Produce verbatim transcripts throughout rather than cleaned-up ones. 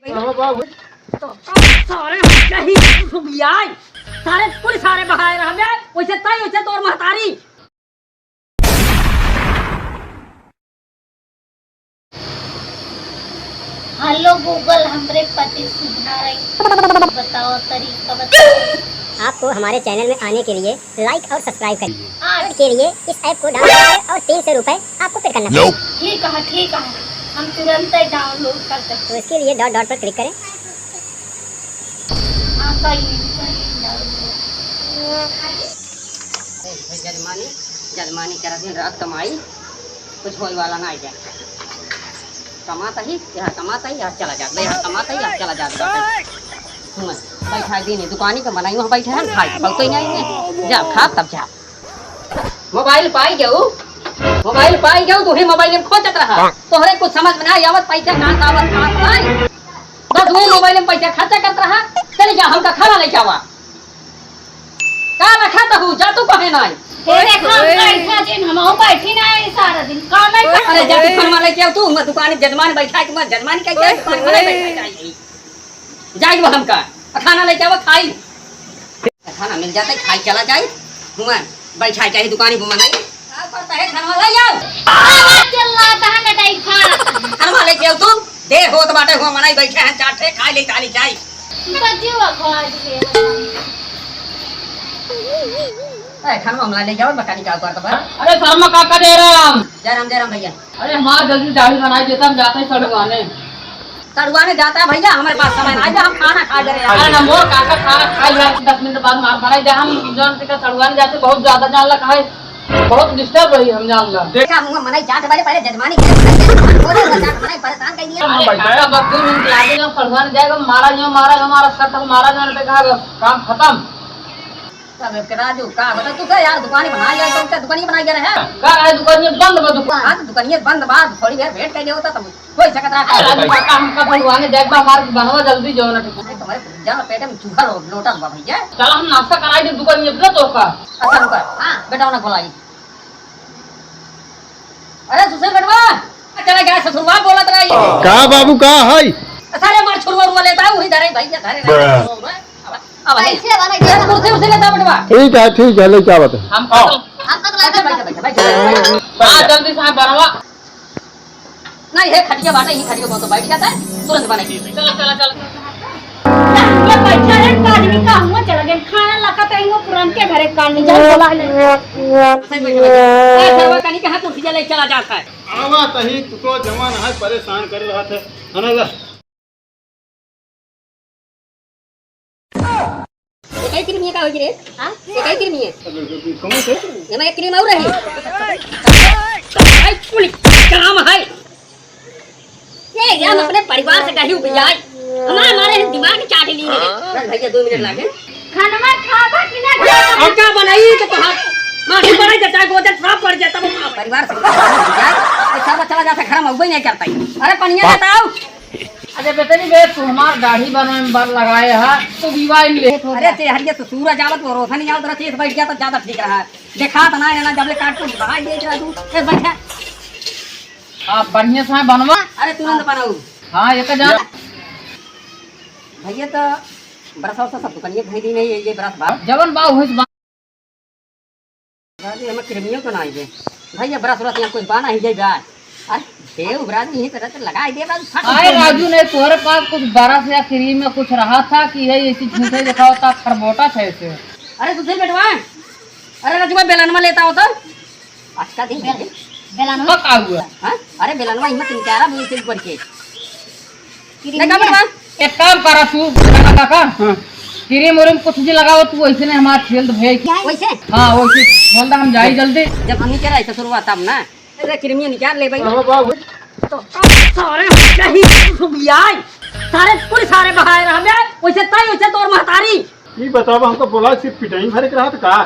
तो सारे नहीं रुक जाए। सारे पूरे सारे बहाए रहबे, वैसे तई, वैसे तोर महतारी। हेलो Google, हमरे पति सुधारे बताओ, तरीका बताओ। आपको हमारे चैनल में आने के लिए like और subscribe करें। आज। के लिए इस ऐप को डाउनलोड करें और तीन सौ रुपए आपको पे करना पड़ेगा। ठीक है, ठीक है, हम तुरंत ही डाउनलोड करते हैं। तो इसके लिए डॉट डॉट पर क्लिक करें। हाँ, कई, कई डाउनलोड। ए, ए, जजमानी, जजमानी करा दिन रात कमाई, कुछ होए वाला ना आइडिया। कमाता ही, यहाँ कमाता ही, यहाँ चला जाता, यहाँ कमाता ही, यहाँ चला जाता। सुन, बैठा दिन दुकानी का बनाई, वहाँ बैठे हैं, खाए, बहुते नहीं है। जा, खा, तब जा। मोबाइल पाई जाऊ, मोबाइल पाई जाऊ, तू ही मोबाइल में खोजत रहा। तोहरे कुछ समझ में ना आवत, पैसा कहाँ से आवत, कहाँ से नहीं। बस वही मोबाइल में पैसा खर्चा करत रहा। चली जा, हमका खाना लेके आवा। का रखा तहू, जा तू कहे नाई। ए, देखा, हम बैठा जिन, हमहू बैठी ना है सारा दिन। काम है का? अरे, जा तू खाना लेके आव तू, मैं दुकान में जजमान बैठा है, तुम्हारा जजमान क्या, क्या दुकान में बैठा है? जाई वो हमका, आ खाना लेके आवा, खाई। खाना मिल जाता है, खाई चला जाई। हुआ बैठा है, चाहे दुकानी घुमा नहीं। का करता है, खाना ले आओ। आवाज चिल्लाता है, बेटा, ई खा। खाना लेके आव तू, देर होत बाटे, हुआ मनाई बैठे हैं, चाटे, खाई ले, ताली जाई। बच्चे हुआ खा दिए। ए, खाना हमला ले जाओ, बकानी का करता बा। अरे, शर्मा काका, जय राम। जय राम, जय राम भैया। अरे, हमार जल्दी दाढ़ी बनाई देता, हम जाते हैं सड़ुआने। सड़ुआने जाता है भैया, हमारे पास समय ना है, हम खाना खा ले रहे हैं। अरे ना मोर काका, खाना खा लिया, दस मिनट बाद मार बनाई दे, हम जौन के सड़ुआने जाते बहुत ज्यादा जान लगा है, बहुत डिस्टर्ब रही हम जान ला। देखा, मुँह मनाई जात बारे, पहले जजमानी करे, पहले जजमान बोले, बस जात मनाई परेशान कर दिया। अरे काका, बस दो मिनट लागे, जब सड़ुआने जाएगा, मारा जो, मारा जो, मारा सट, मारा जो, पे कहा, बस काम खत्म। तब एक राजू का बता तू का यार, दुकानी बना लिया, तुम का दुकानी बना गया है? का है दुकानी बंद बा दुकान? हाँ, तो दुकानी बंद बा, थोड़ी देर वेट कर लियो तो तब कोई सकत रहा। अरे राजू काका, हमका सड़ुआने जाए बा, हमारे बनवा जल्दी जो ना। अरे तुम्हारे जान पेट में चूहा लो-, लोटा बा भैया। चल हम नाश्ता कराई दे दुकानी अपने तो का। अच्छा रुका, हाँ। बेटा उन्हें बुलाई। अरे सुशील बेटवा, चला गया ससुरवा बोलत रही। का बाबू का है? सारे मार छुरवा उरवा लेता है, वही धरे भैया, धरे रहे। अब, अब है। कैसे वाला ये कुर्सी उर्सी लेता बेटवा। ठीक है, ठीक है, लेके आवत है। हम आओ। हम कब बैठो, बैठो, बैठो, बैठो, बैठो। हाँ, जल्दी से बनवा। नहीं, हे खटिया बाटे, ही खटिया को तो बैठ जाता है, तुरंत बना दीजिए। चलो, चलो, चलो। ये बैठा है, एक आदमी का हुआ चला गया, खाना लाका तो इनको पुरान के घरे काट नहीं जाए, बोला है। सही बैठो, बैठो। ए, सरवा कनी कहाँ कुर्सिया ले चला जाता है? आवा तही, तू तो जवान है, परेशान कर रहा था, है ना ला? ये कई क्रीम है का होगी रे? हाँ? ये कई क्रीम है? कौन से? ये मैं एक क्रीम और रही। भाई, पुलिस काम है। ये, ये हम अपने परिवार से कहीं उबियाई। हमारे, हमारे दिमाग चाट ली है। बस भैया, दो मिनट लागे। खाना खाबा कि ना खाबा? अब का बनाई तो कहा? माँ की बनाई जाता है, गोदर साफ पड़ जाता है, वो परिवार से उबियाई। अच्छा, बच्चा जाता घर में उबे नहीं करता है। अरे, पनिया बताओ। अरे बेटनी बे, तू हमार दाढ़ी बनवे में बर लगाए हा, तू विवाह ले। अरे चेहरिया तो सूरज आवत, वो रोशनी आवत रहा, चेत बैठ गया तो ज्यादा ठीक रहा। देखा तो ना, ना जब ले काट तू बाहर ये रहा तू। ए, बैठा। आप बढ़िया से बनवा। अरे तुरंत बनाऊ। हाँ, ये तो जान। भैया तो ब्रश और सब दुकानिए भेज दी नहीं, ये, ये ब्रश बा। जवन बा, वही से बा। राजू, हमें क्रीमियों तो ना आइबे। भैया, ब्रश व्रश यहाँ कुछ बाना ही जाइबे। अरे, देव राजू, यहीं पे रहते, लगाई दे राजू, फट अरे से। राजू, नहीं, तोहरे पास कुछ ब्रश या क्रीम में कुछ रहा था कि ये ऐसी झूठे दिखाओ था, खरबोटा था ऐसे। अरे, सुशील बेटवा, अरे राजू भाई, बेलनवा लेता हो तो? आज का दिन बेल-, बेलनवा? तो का हुआ? हाँ? अरे, बेलनवा, हिम्मत नहीं, क्या रहा, बोल के ऊपर के। क्रीम देखा बेटा, एक काम करा तू, काका, हाँ। क्रीम उरीम कुछ नहीं लगाओ तू, ऐसे नहीं हमारा खेल तो है। वैसे? हाँ, वैसे खेल हम जाई जल्दी। जब हम नहीं कह रहे ससुरवा तब ना, अरे क्रीमिया निकाल ले भाई। हाँ, बाबू। तो सारे नहीं रुक जाए, सारे पूरे सारे बहाए रह गए, वैसे तई, वैसे तोर महतारी। ये बताओ, हमको बोला सिर्फ पिटाई भरे के रहा था का?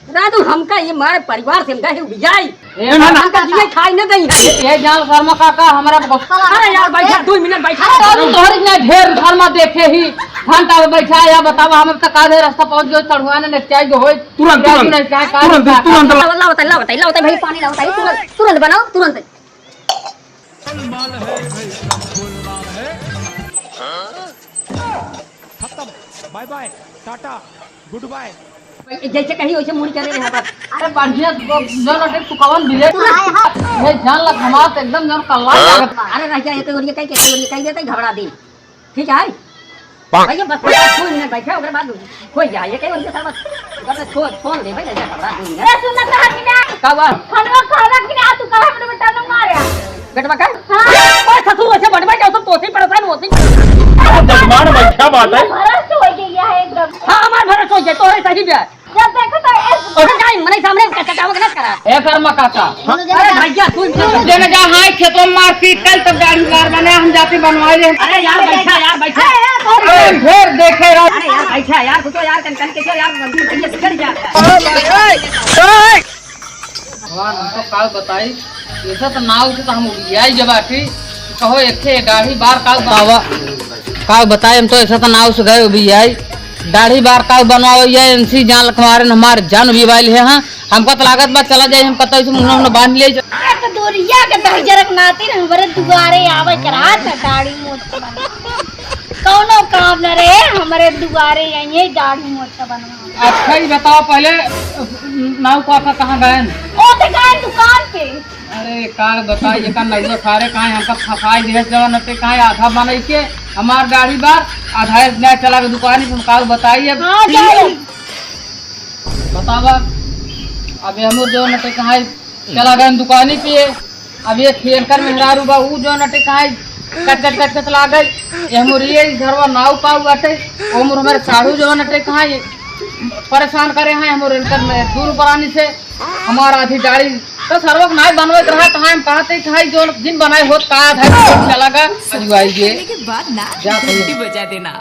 राजू, हमका ये मारे परिवार से हम गए उबियाई। ए, ना, ना। हमका जिए खाई न दई है। ए, जान शर्मा काका, हमरा बहुत अरे यार, बैठा, दो मिनट बैठा। अरे, तोहरी ने ढेर शर्मा देखे ही। घंटा में बैठा या बतावा, हम तक आधे रास्ता पहुंच गए, चढ़ुआ ने नेक्स्ट आई जो होई। तुरंत, तुरंत, तुरंत, तुरंत। लाओ, लाओ, बताई, लाओ, बताई, लाओ, बताई, भाई, पानी लाओ, बताई, तुरंत, तुरंत बनाओ, तुरंत। Bye bye, tata, goodbye. जैसे कही वैसे मुड़ी करे रहे बस। अरे बढ़िया, जो, जो लटे तू कवन बिले। ये जान लग हमार तो एकदम जौन कल्ला लागत। अरे रह जा, ये तो ये कहीं, ये कहीं, ये कहीं घबरा दे। ठीक है? भैया बस दो मिनट बैठे, ओकरे बाद खोई जा, ये कहीं उनके साथ बस, बस छोड़, छोड़ दे भाई, ऐसा घबरा दो मिनट। अरे सुन ना, कहा कि ना? का हुआ? खाना खावा कि ना? तू कहा अपने बेटा ने मारे? बेटवा का? हाँ। ओए ससुर, वैसे बंटवा जाओ, सब तोसी परेशान होती। अरे जजमान भाई, क्या बात है? भरोसे हो गई है एकदम। हाँ, हमार भरोसे हो गया, तो है सही बे। जब देखो तो ऐसे अरे जाए, मने सामने कचकावे के ना करा। ए कर्मा काका। अरे भैया, तू ही चल। जेने जा हाय खेतों में मार पीट कल तब दाढ़ी मार बने हम जाते बनवाए ले। अरे यार, बैठा यार, बैठा। अरे ढेर देखे रहो। अरे यार, बैठा यार, तू तो यार कन, कन के यार, भैया बिगड़ गया। भगवान, हम तो काल बताई, ऐसा तो नाव से तो हम उबियाई जब आठी, कहो एक ठे दाढ़ी बार काल बाबा, काल बताई, हम तो ऐसा तो नाव से गए उबियाई, दाढ़ी बार काल बनवावे ये इनसी जान लखमारे न हमार जान उबियाई है, हाँ, हमका तो लागत बा चला जाए, हम कतई से मुंह न बांध ले। एक दोरिया के दहिजरक नाती न हमरे दुआरे आवे के रात है, दाढ़ी मोछ के बनवा। कौनो काम न रहे, हमरे दुआरे यहीं दाढ़ी मोछ के बनवा। अच्छा, ये बताओ पहले, नाव काका कहाँ गए? ओ तो गए दुकान पे। अरे, काल बताई, ये का नौवा सारे काहे हमका फंसाई दिए, जवन नटे काहे आधा बनाई के, हमार दाढ़ी बार, आधा ले चला के दुकान पे, हम काल बताई अब। हाँ, जाओ। बतावा, अब ये हमर जवन नटे काहे चला गए दुकानी पे, अब ये खेलकर मेहरारू बा, ऊ जवन नटे काहे कट, कट, कट, कट लागल, ये हमर ये घरवा नाव पाऊ बाटे, ओ हमर हमारे साढ़ू जवन नटे काहे परेशान करे हैं, हमर इनकर में दूर परानी से, हमार आधी दाढ़ी तो सरवक नाई बनवे के रहा, तो हम कहते कि भाई जो दिन बनाए होत का आधा चला गा, अजुआई ये। के बाद ना जा भाई। घंटी बजा देना।